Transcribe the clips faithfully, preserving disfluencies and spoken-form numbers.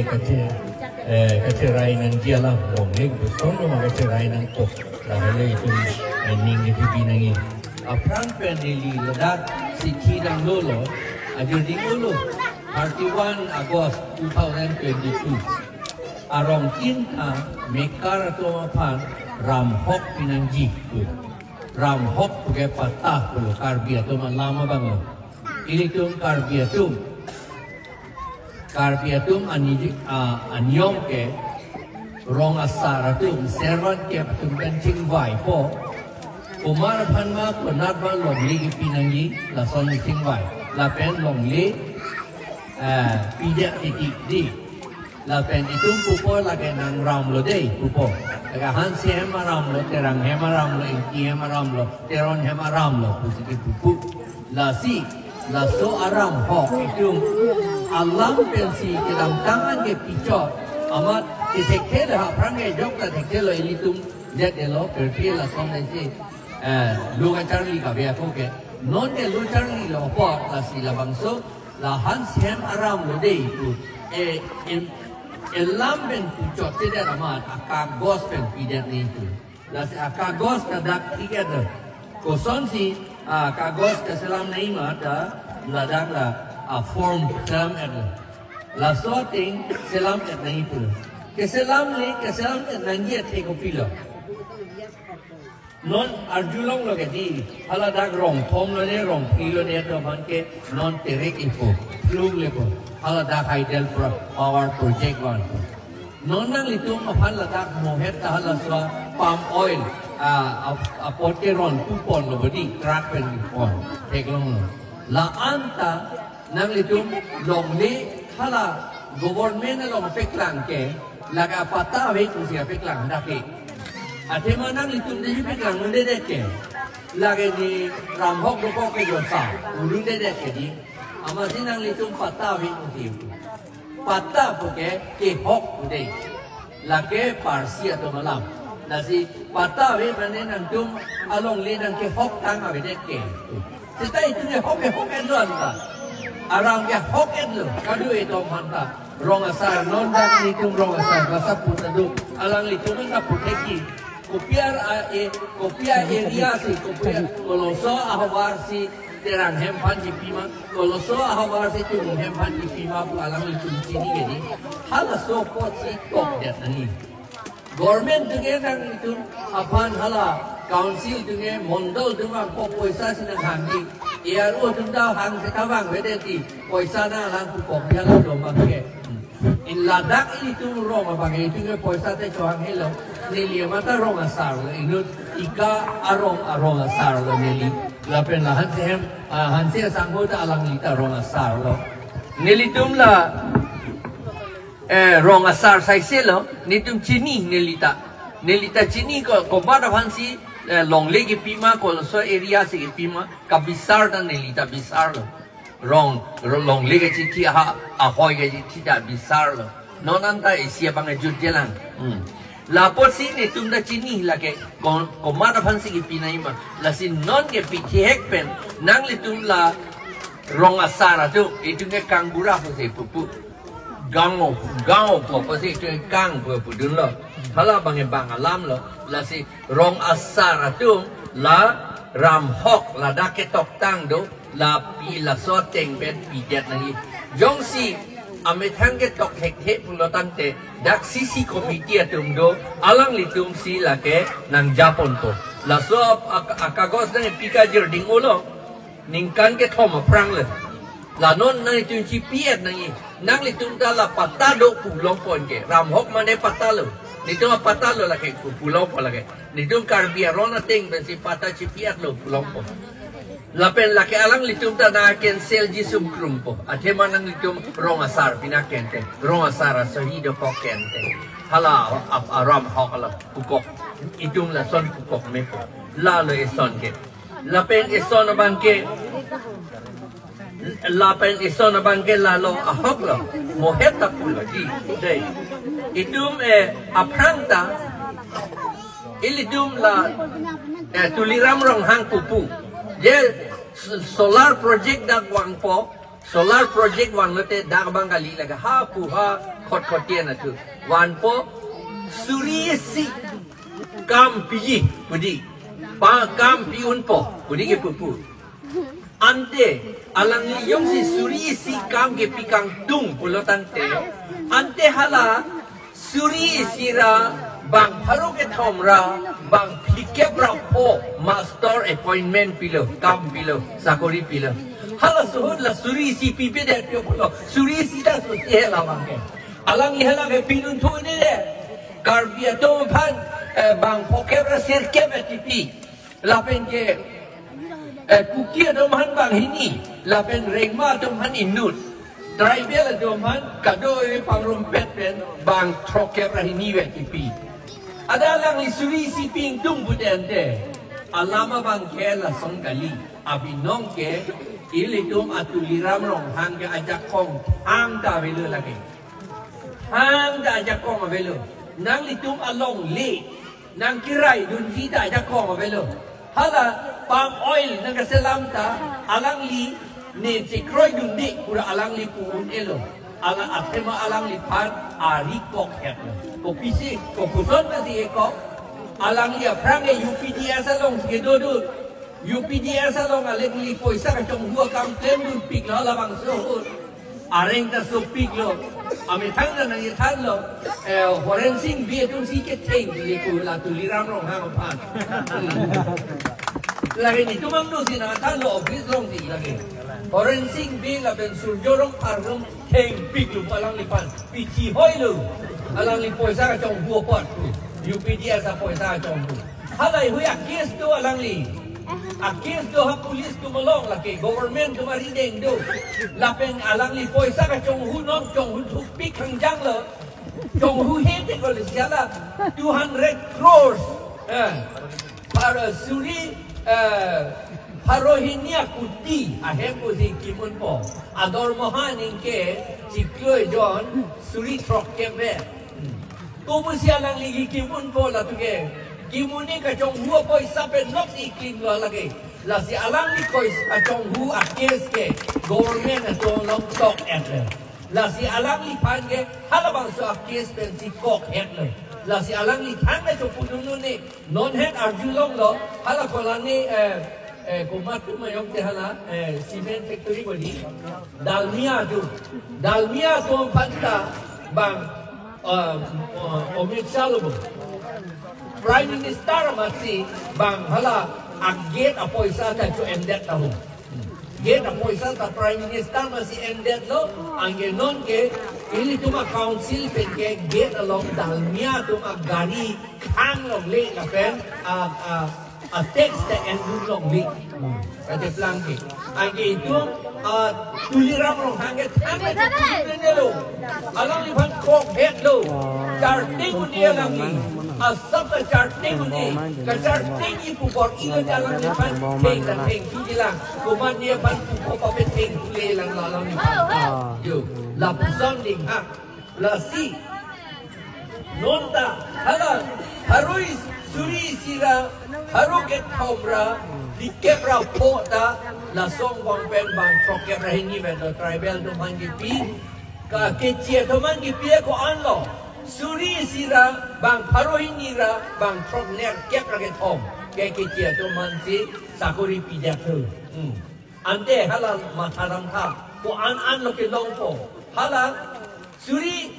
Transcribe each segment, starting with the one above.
Kache, eh, kacherai nangji alam, longle pu ason lo ma kacherai nangpo. Lahelo itum, eh, ning kethepi nangji. Aphrang pen neli ladak si kidang lolo, ajir ding lolo, thirty-one August two thousand twenty-two. Arong tin ta mekar atum aphan ramhok pinangji pu. Ramhok puke patta pulo, Karbi atum alam abang lo. Ilitum Karbi atum, Karbi atum ani, ah, aniyom ke rong asar atum, servant ke atum pen chingvaipo. Komat aphan ma konat ma longle kepinangji, lason chingvai. Lapen longle, eh, pidet titi di. Lapen itum pupo lake nang ramlo dei pupo. Lake Hanse hem aramlo, Terang hem aramlo, Ingti hem aramlo, Teron hem aramlo pusi kepupu. Lasi, laso aramhok itum alam pensi kedamtang an kepichot, amat kethekthe le ha aphrang ke jok ta thekthe lo, ilitum det delo, pirthe lason pensi, eh, lo kacharli kave ako ke. Non ke lo charlilo apot, lasi labangso la Hanse hem aramlo dei pu, e, em, elam pen puchotchedet amat akagos pen pidet nangji pu. Lasi akagos ta dak thik-et lo. Kosonsi akagos keselam nangji ma ta ladak la aform selam-et lo. Laso ateng selam-et nangji pu. Keselam le, keselam-et nangji athe kopilo? Non arjulonglo ke di, haladak rong thom lone, rong phli lone atum aphan ke non terek ipo, phlung lepo, haladak hydel pro-, power project vanpo. Non nanglitum aphan ladak mohet ta halaso palm oil, a, a, apot ke ron puponlo bodi, truck pen pon, theklonglo. La-an ta nanglitum longle hala government along peklang ke, lake apatta ave pusi apeklang dak ke. Athema nanglitum dei peklang un'edet ke. Lake ne ramhok dokok ke josa, un'edet ke di. Amatsi nanglitum patta ave pusi. Patta puke kehok pu dei. Lake Parsi atum alam. Lasi patta ave mane nangtum alongle nangkehok tang avedet ke. Seta itum kehok kehok-et lo anta. Aram kehok-et lo. Kadu itum anta. Rong asar non dak ilitum rong asar. Basa puta do. Alanglitum anta putheki. Kopi a-, e, kopi a-area si, kopi a-, koloso ahavar si, Terang hem aphan chipi ma, koloso ahavar si Timung hem aphan chipi ma pu alanglitum chini ke di. Halaso apotsi tokdet nangji. Government atum ke nanglitum aphan hala council atum ke mondol atum aphan ko poisa si nanghangji. A R O atum ta hang seta vangvedet ti. Poisa nanglang pu kok dia la dom abang ke. In ladak ilitum rong abang ke itum ke poisa te chohang helo. Neli amat ta rong asar lo, inut ika arong arong asar lo neli. Lapen la Hanse hem, ah, Hanse asangho ta alangli ta rong asar lo. Nelitum la, eh, rong asar saise lo, netum chini neli ta. Neli ta chini ko, komat aphansi, eh, longle kepi ma, koloso area si kepi ma, kabisar ta neli ta bisar lo. Rong, rong longle kachithi ha, ahoi kachithi ta bisar lo. Non anta isi abang ajut jelang. Hmm. Lapotsi netum ta chini lake, ko-, komat aphansi kepi nangji ma. Lasi non ke pithihek pen, nanglitum la rong asar atum, itum ke kangbura pusi pupu. Gang o, gang o pu pusi itum ke kang pu pudunlo. Hala abang ke bang alam lo. Lasi rong asar atum la ramhok ladak ketoktang do, lapi laso ateng pen pidet nangji. Jongsi amethang ketok thekthe pulo tangte dak C C committee atum do, alanglitum si lake nangjaponpo. Laso ak-, ak-, akagos nangpi kajir ding-olo. Ningkan kethom aphrang le. La non nanglitum chipi-et nangji. Nanglitum ta la patta do pu longpon ke. Ramhok mane patta lo. Netum apatta lo lake pu, pu longpon lake. Netum Karbi aron ateng pensi patta chipi-et lo pu longpon. Lapen lake alanglitum ta nang-cancel ji sum krungpo. Athema nanglitum rong asar pina kente. Rong asar asohi dokok kente. Hala ap-, aramhok hala pukok. Itum lason pukok mepo. Lalo eson ke. Lapen eson abang ke, lapen eson abang ke lalo ahok lo, mohet ta pulo di, dei. Itum, eh, aphrang ta, ilitum la, eh, Tuliram Ronghang pupu. Je s-, solar project dak vangpo, Solar project vanlote dak abang kali lake ha pu ha khot khot tian atu. Vanpo suri isi kam piji pudi. Pa kam pi unpo pudi ke pupu. Ante alangli jongsi suri isi kam kepi kangtung pulo tangte. Ante hala suri isi ra bang pharo kethom ra bang phlikep ra pho master appointment pilo, kam pilo, sakori pilo. Halaso ahut la suri isi pipedet pio pulo. Suri isi ta susi hela bang ke. Alangli hala ke pinun thu ne de. Karbi atum aphan, eh, bang phokep ra sirkep etipi. Lapen ke, eh, Kuki atum aphan bang hini, lapen Rengma atum aphan inut. Tribal atum aphan kado-e pangrumpet pen bang throkkep ra hini vet kipi. Ada alangli suri isi pi ingtung pute ante. Alam abang ke lason kali. Abinong ke ilitum a Tuliram Ronghang ke ajakong thangta avelo lake. Thangta ajakong avelo. Nanglitum alongle nangkiraidunji ta ajakong avelo. Hala palm oil nangkaselam ta alangli ne chekroidunde pura alangli pu un-elo. Ala athema alangliphan ari kokhetlo. Kopisi, kopuson ta si ekok. Alangli aphrang ke U P D S alongsi kedo dun. U P D S along alangli poisa kachonghu akam klemdunpiklo halabangso ahut. Areng ta sopiklo. Amethang ta nangkethanlo. Eh, Horen Sing Bey atumsi ketheng le pu la Tuliram Ronghang aphan. Lake netum angno si nangthanlo office alongsi lake. Horen Sing Bey lapen Surjya Rongphar atum thengpiklo alangliphan. Pichi hoilo. Alangli poisa kachonghu apot. U P D S apoisa kachonghu. Halahei a-case do alangli. A-case do ha police atum along lake government atum arideng do. Lapen alangli poisa kachonghu non chonghu thukpik khangjanglo. Chonghu he te kol jala two hundred crores. Eh. Pharo suri, eh, pharo hini akuti ahem pusi kimunpo. Adormoha ningke chiklo ejon suri throkkep vet. Kopusi alangli kimunpo latuke. Kimune kachonghu apoisa pen nok si klimlo lake. Lasi alangli kois kachonghu a-case ke government atum along tok-etlo. Lasi alangliphan ke halabangso a-case pensi kokhetlo. Lasi alangli thangta chopununu ne non het arjulonglo hala kolani, eh, eh, komat atum ayong te hala, eh, cement factory bodi. Dalmia atum. Dalmia atum aphanta bang, uh, uh, Amit Shah lo bo. Prime Minister amatsi bang hala a-gate apoisa ta cho-endet ta ho. Gate apoisa ta Prime Minister amatsi endetlo, anke non ke ilitum a-council pen ke gate along Dalmia atum agari khang longle lapen a, a, a-tax ta endun longle. Kate plang ke. Anke itum, ah, Tuliram Ronghang ke thang ke thang ke lo. Alangliphan kokhetlo. Charting un-e alangli. Asap ta charting un-e. Kachartingji pu bor-ilo alangliphan theng ta thengthuji lang. Komat ne aphan pu ko pape thengthule lang alangliphan. Yo, lapuson ding ha. Lasi. Non ta, hala, pharo suri isi ra, pharo kethom ra, phlikep ra pho ta, lason bang pen bang throkkep ra hini vet lo tribal atum aphan kipi, ka keche atum aphan kipi ko-anlo. Suri isi ra, bang pharo hini ra, bang throknerkep ra kethom. Ke keche atum aphansi sakori pidet thu. Hmm. Ante hala matha damtha. Ko-an an lo kelongpo. Hala suri,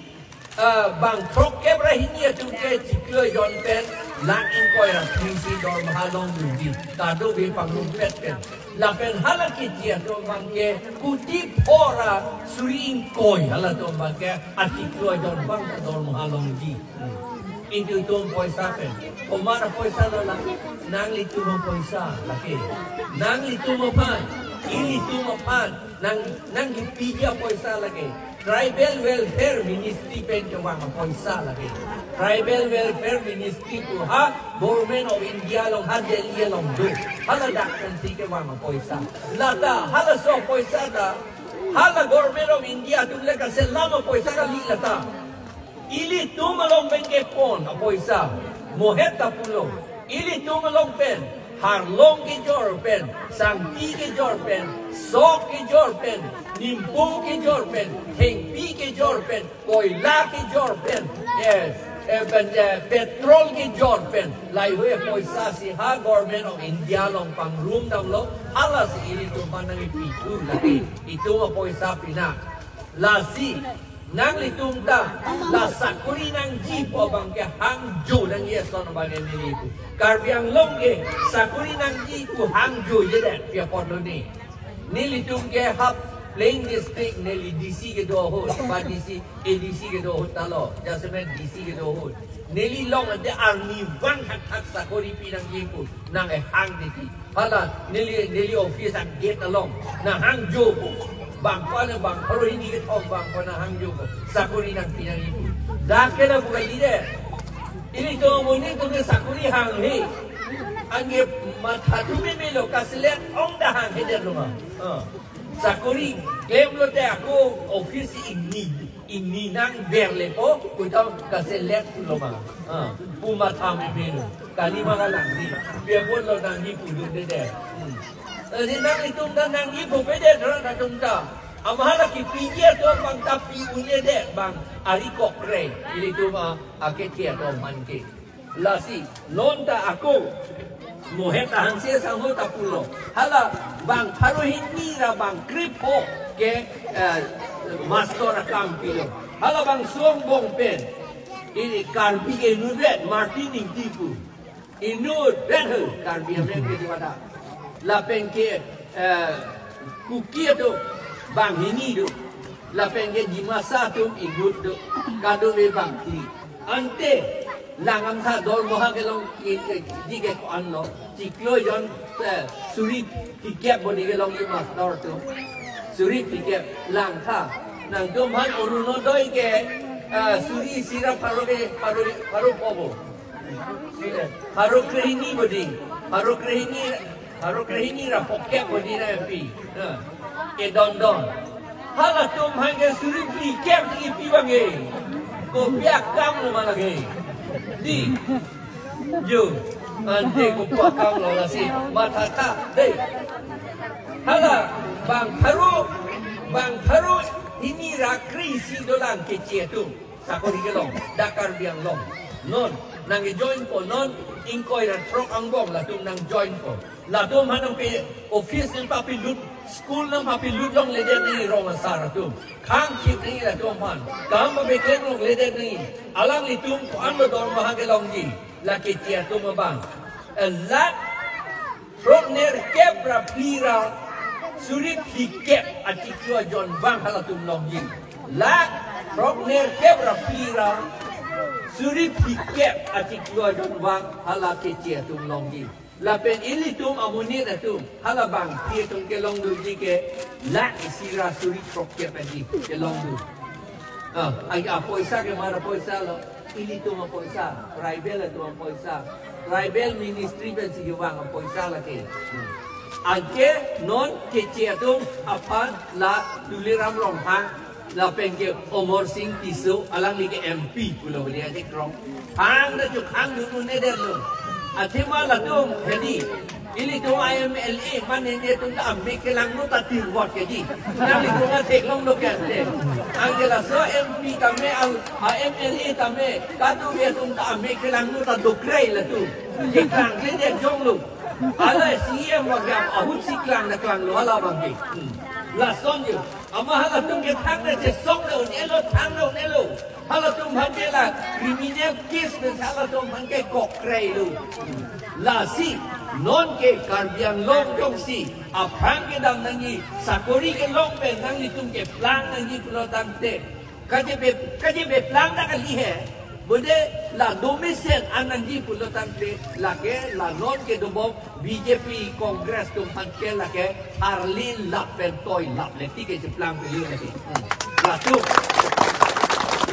ah, bang throkkep ra hini atum ke chiklo ejon pen lakh ingkoi ra phli si dormaha longdunji. Kadokave pangrumpet pen. Lapen hala keche atum bang ke kuti pho ra suri ingkoi halatum bang ke achiklo ejon bang ta dormaha longji. Ilitum poisa pen. Komat apoisa lo la? Nanglitum apoisa lake. Nanglitum aphan. Ilitum aphan. Nang, nangkipiji apoisa lake. Tribal Welfare Ministry pen kevang apoisa lake. Tribal Welfare Ministry pu ha Government of India along ha Delhi along do. Haladak pensi kevang apoisa. Lata halaso apoisa ta hala Government of India atum le kaselam apoisa kali lata. Ilitum along pen kepon apoisa. Mohet ta pulo. Ilitum along pen. Harlong kejor pen, sangpi kejor pen, sok kejor pen, nimpo kejor pen, thengpi kejor pen, koila kejor pen, eh, eh, pen, eh, petrol kejor pen, laheihui apoisa si ha Government of India along pangrum damlo, halasi ilitum aphan nangkipi thu lake, itum apoisa pina. Lasi, nanglitum ta, la sakori nangji pu abang ke hangjo nangji ason abang ke neli pu. Karbi Anglong ke sakori nangji pu hangjojedet pi apotlo ne. Nelitum ke ha plain district neli D C kedo ahut, ba D C, A D C kedo ahut ta lo, jasemet D C kedo ahut. Neli long ante arnivang thakthak sakori pi nangji pu, nang-ehang neli. Hala, neli, neli office a-gate along nang hangjo pu. Bang pa na bang pharo hini kethom bang pa nang hangjo pu. Sakori nangpi nangji pu. Dak ke na bukan ide. Ilitum amonit atum ke sakori hanghe. Anke matha thu meme lo, kaselet ong ta hanghedet lo ma. Ah. Sakori klemlote ako office ingni, ingni nangver lepo, kutang kaselet lo ma. Ah, pu matha meme lo. Kali ma kalang ni. Pi apotlo nangji pu dundedet. Hmm. Eh, si nanglitum ta nangji pu pedet rat atum ta. Amat hala kepiji atum abang ta pi un'edet bang ari kokre. Ilitum a, akeche atum aphan ke. Lasi, non ta ako mohet ahangse sangho ta pulo. Hala bang pharo hini ra bang krepho ke, eh, mastor akam pilo. Hala bangso angbong pen ili Karbi inutvet Martin Ingti pu. Inutvet he Karbi amen ke di vada. Lapen ke, eh, Kuki atum bang hini do. Lapen ke Dimasa atum inut do. Kadokave bang phli. Ante lang amtha dormoha kelong ke, ke, di ke ko-an lo. Chiklo jon, eh, suri phlikep bodi kelongji mastor atum. Suri phlikep lang tha. Nangtumphan Orunodoi ke, eh, suri isi ra pharo ke, pharo, pharo pho bo. Pharo krehini bodi. Pharo krehini, pharo krehini ra phokep bodi nangpi. Nah. Kedondon. Halatum aphan ke suri phlikep si kipi abang ke. Kopi akam lo ma lake. Di. Jo. Ante kopi akam lo lasi. Matha tha. Dei. Hala bang pharo, bang pharo hini ra kre-isi dolang keche atum. Sakori kelong, dak Karbi Anglong. Non, nangke-join po, non, ingkoi ra throk angbong latum nang-join po. Latum aphan nangpi office nangpapilut, school nangpapilut longledet nangji rong asar atum. Khang khip nangji latum aphan. Kam papeklem longledet nangji. Alanglitum ko-an lo dormoha kelongji. La keche atum abang. A lakh throknerkep ra phli ra suri phlikep achiklo ajon vang halatum longji. Lakh throknerkep ra phli ra suri phlikep achiklo ajon vang hala keche atum longji. Lapen ilitum amonit atum hala bangphli atum kelong dunji ke lakh isi ra suri throkkep aji kelong dun. Ah, ai apoisa ke mara poisa lo. Ilitum apoisa, tribal atum apoisa, tribal ministry pensi kevang apoisa lake. Anke non keche atum aphan la Tuliram Ronghang, lapen ke Amarsing Tisso, alangli ke M P pulo beli aje krong. Hang na chuk hang dun un'edet lo. Athema latum hedi. Ilitum a-M L A, mane netum ta amek kelangno ta tirvot keji. Nanglitum ta theklonglo kente. Anke laso M P tame, a-M L A tame, kadokave atum ta amek kelangno ta dokre latum. Keklang kede jonglo. Hala C M wagam ahut si klang na klanglo hala abang ke. Hmm. Lason jo. Amat halatum ke thang na chesong na un-elo, thang na un-elo. Halatum aphan ke la criminal case pen halatum aphan ke kokrei lo. Lasi non ke Karbi Anglong jongsi aphrang kedam nangji, sakori kelong pen nanglitum keplang nangji pulo tangte, kaje be, kaje beplang ta kali he. Bode la domesen an nangji pulo tangte, lake la non kedobom B J P Congress atum aphan ke lake arlin lap pen toi lap le ti ke cheplang pili lake. Hmm. Latum.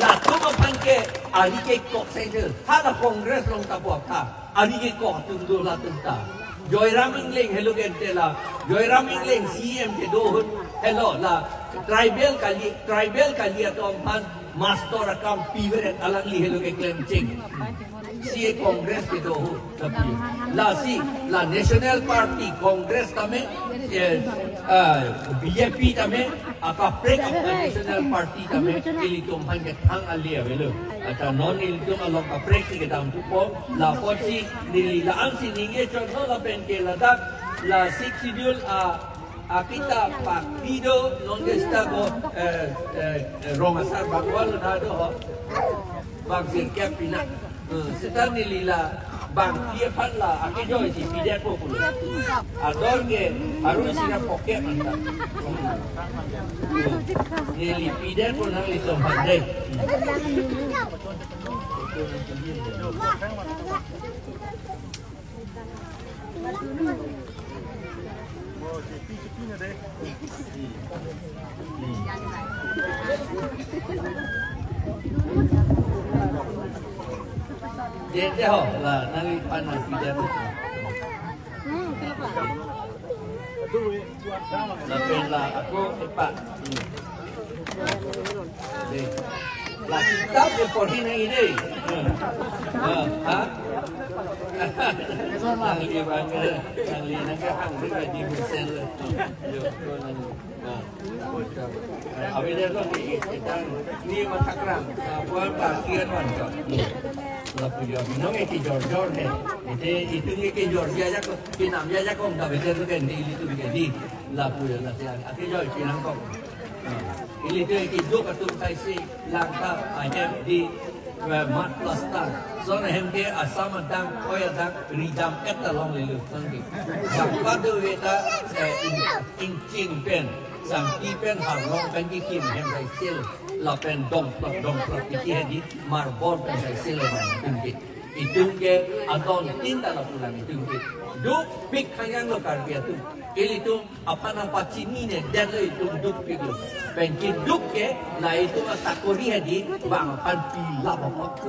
Latum aphan ke ari kekok saja. Hala Congress along ta buat ta. Ari kekok atum do latum ta. Joyram Engleng helo kente la. Joyram Engleng C M kedo ahut helo la. Tribal kali, tribal kali atum aphan Master akam piver alangli helo keklem cheng. Si Congress kedo ho sapi. Lasi la National Party Congress tame, eh, ah, B J P tame, akaprek apot National Party tame, ilitum aphan kethang ali avelo. Ata non ilitum along kaprek si kedam thupo, lapotsi neli la-an si ningje chotlo lapen ke ladak la Sixth Schedule a akita pakpi do non ke seta ko, eh, eh, eh, rong asar bang wal na do ho. Bang sirkep pina. Eh, seta neli la bangpi aphan la akejoi si pidetpo pulo. Ador ke harus sira pocket anta. Neli pidetpo nanglitum aphan dei. Dede ho la nangli pan nangpidet. Lapen la ako epa. Dei. La kitab ke porhi nang ide. Ha? Nangli bang, nangli nangkehang di badi busen le. Yo, ko nang. Ha. Abe dei lo ni, kita ni mathak rang. Buat bagian wan ko. Lapu yo, nong eki jor-jor he. Ite itum eki jor-jor ya ko, kinam ya ya ko, nda bete tu kan di ilitum ke di. Lapu yo, lasi akejoi pinang ko. Ilitum eki duk atum sai si langka ahem di, eh, mat plastar. Son ahem ke Assam adang, oi adang, ridam et ta longlelo, son ke. Bang pado veta, eh, in, ingchin pen, sangti pen, harlong pen kekim hem sai sil. Lapen dongplok, dongplok iti hedi, marbol pen sai sil abang itum ke. Itum ke adon tin ta lapu lang itum ke. Dukpik khanyang lo Karbi atum. Ilitum aphan apachini ne, det lo itum dukpik lo. Pen keduk ke, la itum asakori hedi, bang aphan pilap apot.